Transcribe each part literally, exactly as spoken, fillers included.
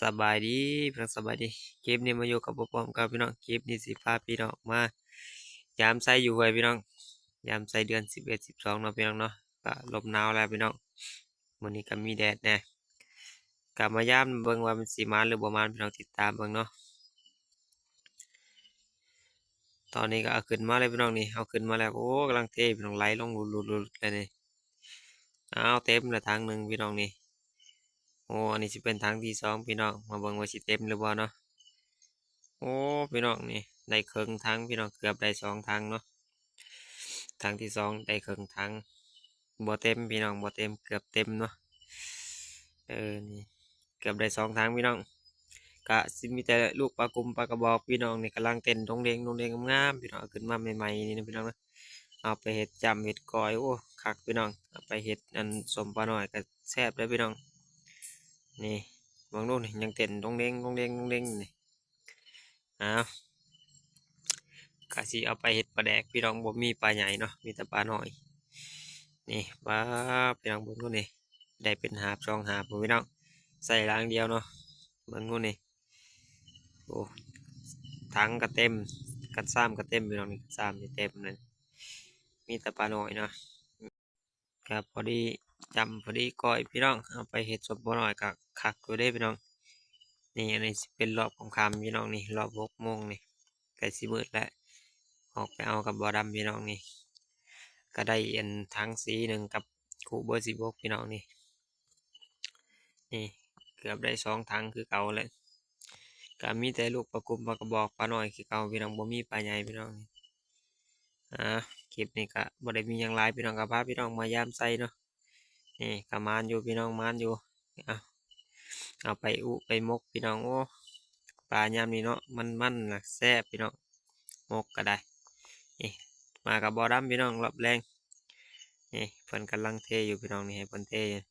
สบายดีพี่น้อง สบายดี คลิปนี้มาอยู่กับป้อมกับพี่น้อง คลิปนี้สิพาพี่น้องมายามไซอยู่ห้วยพี่น้อง ยามไซเดือนสิบเอ็ด สิบสองเนาะพี่น้องเนาะ ก็ลมหนาวแล้วพี่น้อง มื้อนี้ก็มีแดดแน่ ก็มายามเบิ่งว่ามันสิมาหรือบ่มา พี่น้องติดตามเบิ่งเนาะ ตอนนี้ก็เอาขึ้นมาเลยพี่น้องนี่ เอาขึ้นมาแล้ว โอ้ กำลังเทพี่น้อง ไหลลงหลุดๆๆเลยนี่ เอาเต็มละถังหนึ่งพี่น้องนี่ โอ้ อันนี้สิเป็นถังที่สองพี่น้อง มาเบิ่งว่าสิเต็มหรือบ่เนาะ โอ้ พี่น้องนี่ ได้ครึ่งถังพี่น้อง เกือบได้สองถังเนาะ ถังที่สองได้ครึ่งถัง บ่เต็มพี่น้อง บ่เต็ม เกือบเต็มเนาะ เออ นี่ เกือบได้สองถังพี่น้อง ก็สิมีแต่ลูกปลากุมปลากระบอกพี่น้องนี่ กำลังเต้นดงเด้งดงเด้งงามๆพี่น้อง เอาขึ้นมาใหม่ๆนี่นะพี่น้องนะ เอาไปเฮ็ดจ้ำเฮ็ดก้อย โอ้ คักพี่น้อง เอาไปเฮ็ดอันส้มปลาน้อยก็แซ่บเด้อพี่น้อง นี่ เบิ่งดูนี่ ยังเต้นดงเด้งดงเด้งดงเด้งอยู่นี่ อ้าว ก็สิเอาไปเฮ็ดปลาแดกพี่น้อง บ่มีปลาใหญ่เนาะ มีแต่ปลาน้อย นี่ ป๊าบ พี่น้องเบิ่งดูนี่ ได้เป็นหาบสองหาบพี่น้อง ใส่หลังเดียวเนาะ เบิ่งดูนี่ โอ้ ถังก็เต็ม กันซ้ำก็เต็มพี่น้องนี่ กันซ้ำนี่เต็มเลย มีแต่ปลาน้อยเนาะ ก็พอดีจ้ำพอดีก้อยพี่น้อง เอาไปเฮ็ดส้มปลาน้อยก็คักอยู่เด้พี่น้อง นี่ อันนี้สิเป็นรอบค่ำๆพี่น้องนี่ รอบหกโมงนี่ ใกล้สิมืดแล้ว ออกไปเอากับบ่าวดำพี่น้องนี่ ก็ได้อันถังสีหนึ่งกับคุเบอร์สิบหกพี่น้องนี่ นี่ เกือบได้สองถังคือเก่าแล้ว ก็มีแต่ลูกปลากุมปลากระบอกปลาน้อยคือเก่าพี่น้อง บ่มีปลาใหญ่พี่น้องนี่ อ่า คลิปนี้ก็บ่ได้มีหยังหลายพี่น้อง ก็พาพี่น้องมายามไซเนาะ นี่ก็หมานอยู่พี่น้อง หมานอยู่ เอา เอาไปอุไปหมกพี่น้อง โอ้ ปลายามนี้เนาะ มันๆนะ แซ่บพี่น้อง หมกก็ได้ นี่ มากับบ่าวดำพี่น้อง รอบแลง นี่ เพิ่นกำลังเทอยู่พี่น้องนี่ ให้เพิ่นเทอยู่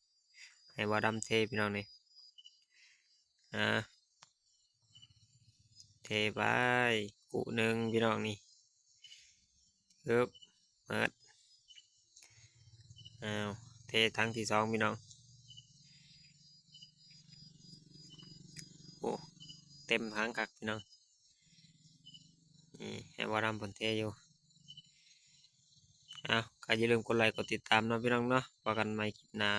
ให้บ่าวดำเทพี่น้องนี่ อ่า เทไป กุหนึ่งพี่น้องนี่ ปึ๊บ เปิด อ้าว เทถังที่สองพี่น้อง โอ้ เต็มถังคักพี่น้อง นี่ ให้บ่าวดำเพิ่นเทอยู่ อ้าว ก็อย่าลืมกดไลค์กดติดตามเนาะพี่น้องเนาะ พบกันใหม่คลิปหน้า